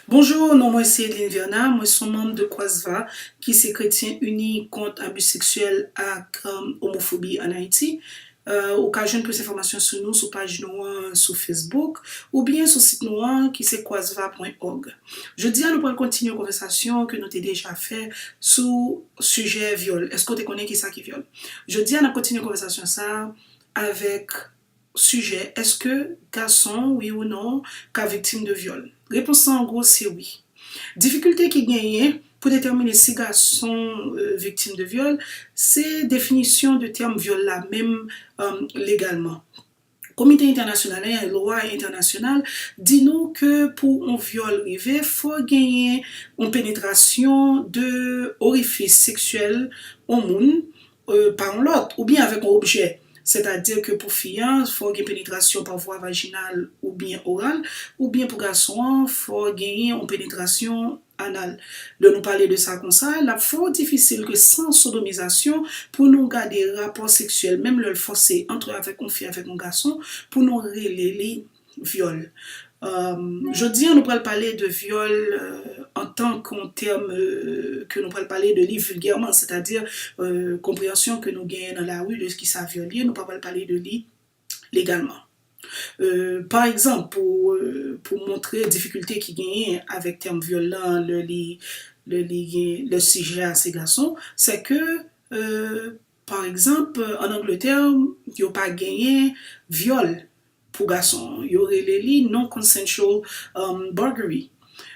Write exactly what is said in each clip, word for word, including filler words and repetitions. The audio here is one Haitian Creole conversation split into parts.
Bonjou, non mwen se Edline Verna, mwen se yon manm de COSVA, ki se Kretyen Ini kont abi seksyèl ak, um, omofobi ann Ayiti. Uh, ou ka jwenn plis enfòmasyon sou nou sou paj nou an sou Facebook oubyen sou sit nou an ki se cosva point org. Jodi a, nou pral kontinye yon konvèsasyon ke nou te deja fè sou sijè vyòl. Èske w te konnen kisa ki vyòl? Jodi a, n ap kontinye konvèsasyon sa a avèk sijè, èske gason, wi ou non, ka viktim de vyòl? Repons lan an gwo se wi. Difikilte ki genyen pou detèmine si gason, euh, viktim de vyòl, se definisyon de tèm vyòl la menm, euh, legalman. Komite entènasyonal, en, lwa entènasyonal di nou ke pou yon vyòl rive, fò genyen yon penetrasyon de orifis seksyèl yon moun, euh, pa yon lòt, oubyen avèk yon objè. Sètadi ke pou fi an, fò gen penetrasyon pa vwa vajinal oubyen oral, oubyen pou gason an, fò genyen yon penetrasyon anal. Lè nou pale de sa konsa, l ap fò difisil ke san sodomizasyon pou nou gade rapò seksyèl, menm lè l fòse, ant avèk yon fi avèk yon gason, pou nou rele li vyòl. Euh, jodi a, nou pral pale de vyòl, euh, antan ke yon tèm, euh, ke nou pral pale de li vilgèman, sètadi, euh, konpreyansyon ke nou genyen nan lari de kisa vyòl ye, nou pa pral pale de li legalman. Euh, pa egzanp, pou, euh, pou montre difikilte ki genyen avèk tèm vyòl lan, lè li, lè li gen, lè sijè a se gason, se ke, euh, pa egzanp, ann Angletè, yo pa genyen vyòl pou gason. Yo rele li non-consensual, um, buggery.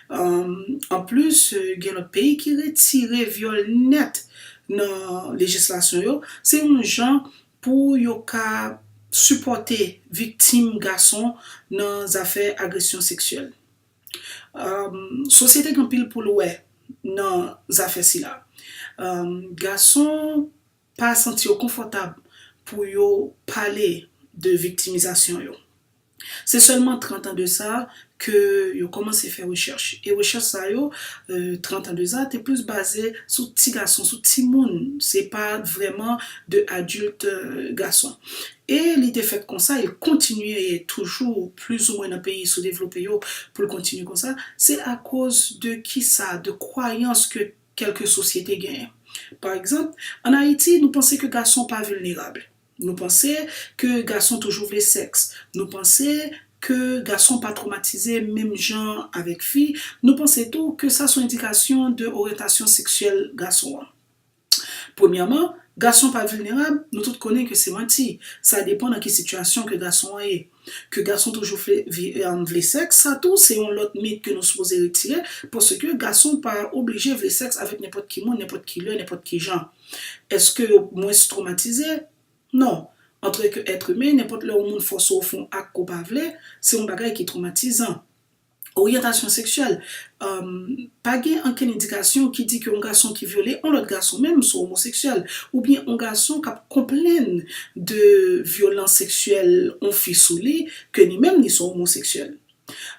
Um, anplis, euh, gen lòt peyi ki retire vyòl nèt nan lejislasyon yo. Se yon jan pou yo ka sipòte viktim gason nan zafè agresyon seksyèl. Um, sosyete gen anpil pou l wè nan zafè sila. Um, gason pa santi yo konfòtab pou yo pale de viktimizasyon yo. Se sèlman trant an de sa ke yo kòmanse fè rechèch. E rechèch sa yo, euh, trant an de sa, te plis baze sou ti gason, sou timoun. Se pa vrèman de adilt, euh, gason. E li te fèt konsa, e l kontinye toujou plizoumwen nan peyi soudevlope yo pou l kontinye konsa. Se akoz de kisa, de kwayans ke kèlke sosyete genyen. Pa egzanp, ann Ayiti, nou panse ke gason pa vilnerab. Nou panse ke gason toujou vle sèks. Nou panse ke gason pa twomatize menm jan avèk fi. Nou panse tou ke sa se yon endikasyon de oryantasyon seksyèl gason an. Premyèman, gason pa vilnerab, nou tout konnen ke se manti. Sa depann nan ki sitiyasyon ke gason an ye. Ke gason toujou vle, vi- um, vle sèks, sa tou se yon lòt mit ke nou sipoze retire, paske gason pa oblije vle sèks avèk nenpòt ki moun, nenpòt ki lè, nenpòt ki jan. Èske yo mwens twomatize? Non. Antanke èt imen, nenpòt lè yon moun fòse w fè yon ak ke w pa vle, se yon bagay ki twomatizan. Oryantasyon seksyèl. Um, pa gen ankenn endikasyon ki di ke yon gason ki vyole yon lòt gason menm se omoseksyèl, oubyen yon gason k ap konplenn de vyolans seksyèl yon fi sou li, ke li menm li se omoseksyèl.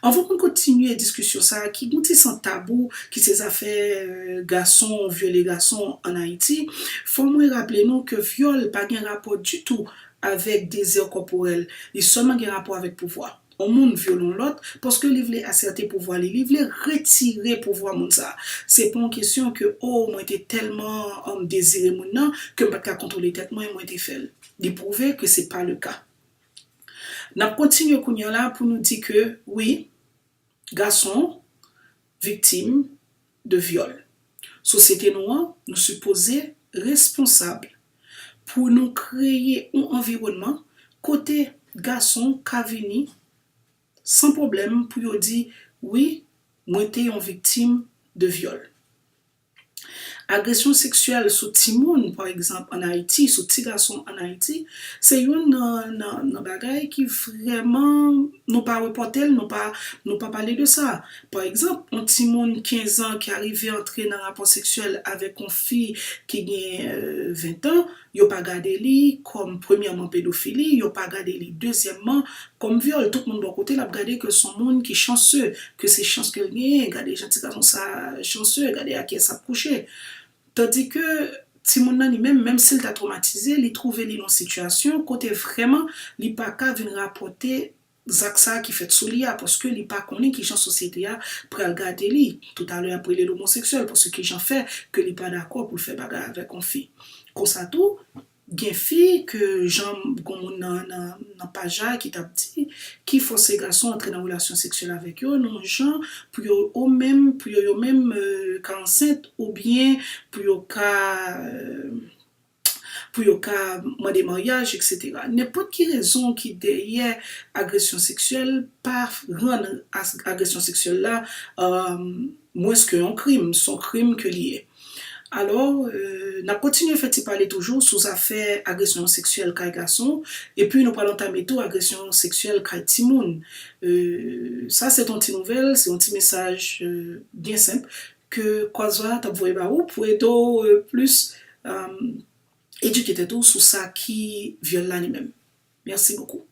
Anvan pou n kontinye diskisyon sa a, ki gon ti san tabou, ki se zafè, euh, gason vyole gason ann Ayiti, fò mwen raple nou ke vyòl pa gen rapò ditou avèk dezè kòporèl, li sèlman gen rapò avèk pouvwa. Yon moun vyole yon lòt paske li vle asète pouvwa li, li vle retire pouvwa moun sa a. Se pa yon kesyon ke, o, mwen te tèlman, um, dezire moun nan ke m pa t ka kontwole tèt mwen, mwen te fè l. Li pwouve ke se pa le ka. N ap kontinye kounye a la pou nou di ke, wi, gason viktim de vyòl. Sosyete nou an, nou sipoze responsab pou nou kreye yon anviwònman kote gason ka vini san pwoblèm pou yo di, wi, mwen te yon viktim de vyòl. Agresyon seksyèl sou timoun, pa egzanp, ann Ayiti, sou ti gason ann Ayiti, se youn nan, nan, nan bagay ki vrèman, nou pa repòte l, nou pa, nou pa pale de sa. Pa egzanp, yon timoun kenz an ki arive antre nan rapò seksyèl avèk yon fi ki gen, euh, ven an, yo pa gade li kòm, premyèman, pedofili, yo pa gade li, dezyèmman, kòm vyòl. Tout moun bò kote l ap gade ke se yon moun ki chanse, ke se chans ke l genyen. Gade jan ti gason sa chanse, gade ak kiyès l ap kouche. Tandi ke timoun nan li menm, menm si l ta twomatize, li twouve li nan yon sitiyasyon kote vrèman li pa ka vin rapòte zak sa ki fèt sou li a, paske li pa konnen kijan sosyete a pral gade li. Toutalè, y ap rele l omoseksyèl, paske kijan fè ke li pa dakò pou l fè bagay avèk yon fi. Konsa tou, gen fi ke jan gon moun nan, nan, nan paj la ki t ap di, ki fòse gason antre nan relasyon seksyèl avèk yo, nan yon jan pou yo, yo menm, pou yo, yo menm, euh, ka ansent, oubyen pou yo ka, euh, pou yo ka mande maryaj, et cetera. Nenpòt ki rezon ki dèyè agresyon seksyèl pa rann as-, agresyon seksyèl la, euh, mwens ke yon krim, se yon krim ke li ye. Alò, euh, n ap kontinye fè ti pale toujou sou zafè agresyon seksyèl kay gason, epi nou pral antame tou agresyon seksyèl kay timoun. Euh, sa se yon ti nouvèl, se yon ti mesaj, euh, byen senp ke Kwazwa t ap voye ba ou pou ede w, euh, plis, euh, edike tèt ou sou sa ki vyòl la li menm. Mèsi bokou.